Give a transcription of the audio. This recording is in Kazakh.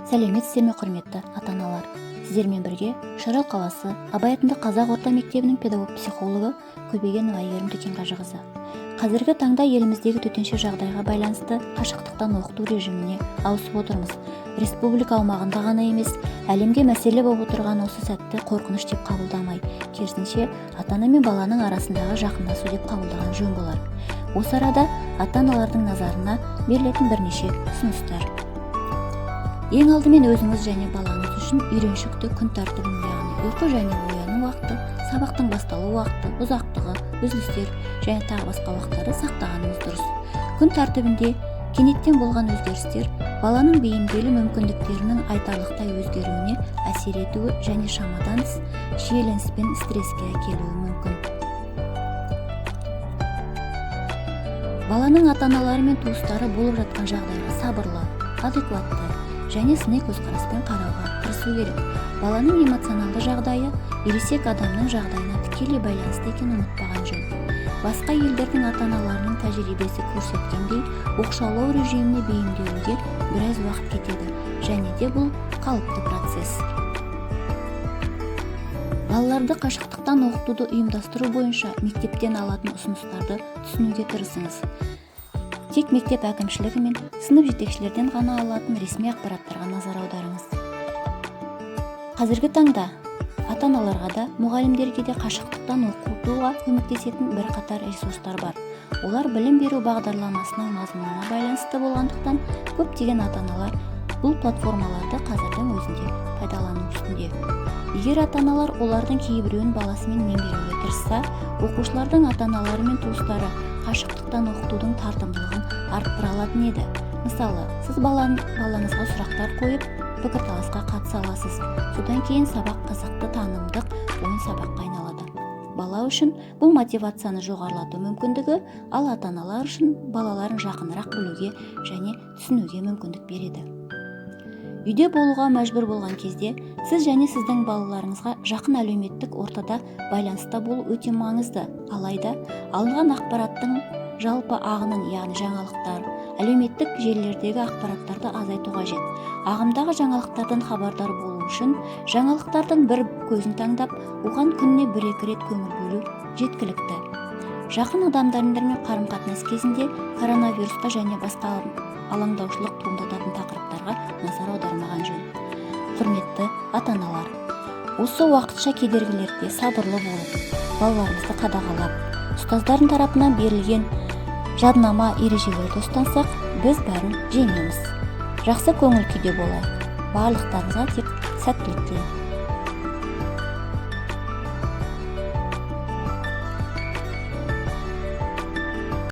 Сәлеметсіздер ме, құрметті ата-аналар! Сіздермен бірге Үшарал қаласы Абай атындағы қазақ орта мектебінің педагог-психологы Көбегенова Әйгерім Дүкенқажықызы. Қазіргі таңда еліміздегі төтенше жағдайға байланысты қашықтықтан оқыту режиміне ауысып отырмыз. Республика аумағында ғана емес, әлемге мәселе болып отырған осы сәтті қорқыныш деп қабылдамай, керісінше, ата-ана мен баланың арасындағы жақындасу деп қабылдаған жөн болар. Осы арада ата-аналардың назарына берілетін бірнеше ұсыныстар. Ең алдымен, өзіңіз және балаңыз үшін үйреншікті күн тәртібін, яғни ұйқы және ояну уақыты, сабақтың басталу уақыты, ұзақтығы, үзілістер және тағы басқа уақыттарды сақтағаныңыз дұрыс. Күн тәртібінде кенеттен болған өзгерістер баланың бейімделу мүмкіндіктерінің айтарлықтай өзгеруіне әсер етуі және шамадан тыс шиеленіс пен стресске әкелуі мүмкін. Баланың ата-аналары мен туыстары болып жатқан жағдайға сабырлы, адекватты және сыни көзқараспен қарауға тырысу керек. Баланың эмоционалды жағдайы ересек адамның жағдайына тікелей байланысты екенін ұмытпаған жөн. Басқа елдердің ата-аналарының тәжірибесі көрсеткендей, оқшаулау режиміне бейімделуге біраз уақыт кетеді және де бұл қалыпты процесс. Балаларды қашықтықтан оқытуды ұйымдастыру бойынша мектептен алатын ұсыныстарды түсінуге тырысыңыз. Тек мектеп әкімшілігі мен сынып жетекшілерден ғана алатын ресми ақпараттарға назар аударыңыз. Қазіргі таңда ата-аналарға да, мұғалімдерге де қашықтықтан оқытуға көмектесетін бірқатар ресурстар бар. Олар білім беру бағдарламасының мазмұнына байланысты болғандықтан, көптеген ата-аналар бұл платформаларды қазірдің өзінде пайдалану үстінде. Егер ата-аналар олардың кейбіреуін баласымен меңгеруге тырысса, оқушылардың ата-аналары мен туыстары қашықтықтан оқытудың тартымдылығын арттыра алатын еді. Мысалы, сіз балаңызға сұрақтар қойып, пікірталасқа қатыса аласыз. Содан кейін сабақ қызықты танымдық ойын сабаққа айналады. Бала үшін бұл мотивацияны жоғарылату мүмкіндігі, ал ата-аналар үшін балаларын жақынырақ білуге және түсінуге мүмкіндік береді. Үйде болуға мәжбүр болған кезде сіз және сіздің балаларыңызға жақын әлеуметтік ортада байланыста болу өте маңызды. Алайда алынған ақпараттың жалпы ағынын, яғни жаңалықтар, әлеуметтік желілердегі ақпараттарды азайту қажет. Ағымдағы жаңалықтардан хабардар болу үшін жаңалықтардың бір көзін таңдап, оған күніне бір-екі рет көңіл бөлу жеткілікті. Жақын адамдармен қарым-қатынас кезінде коронавирусқа және басқа алаңдаушылық туындататын тақырыптарға назар аудармаған жөн. Құрметті ата-аналар, осы уақытша кедергілерде сабырлы болып, балаларымызды қадағалап, ұстаздардың тарапынан берілген жаднама ережелерді ұстансақ, біз бәрін жеңеміз. Жақсы көңіл күйде болайық. Барлықтарыңызға тек сәттілік тілеймін.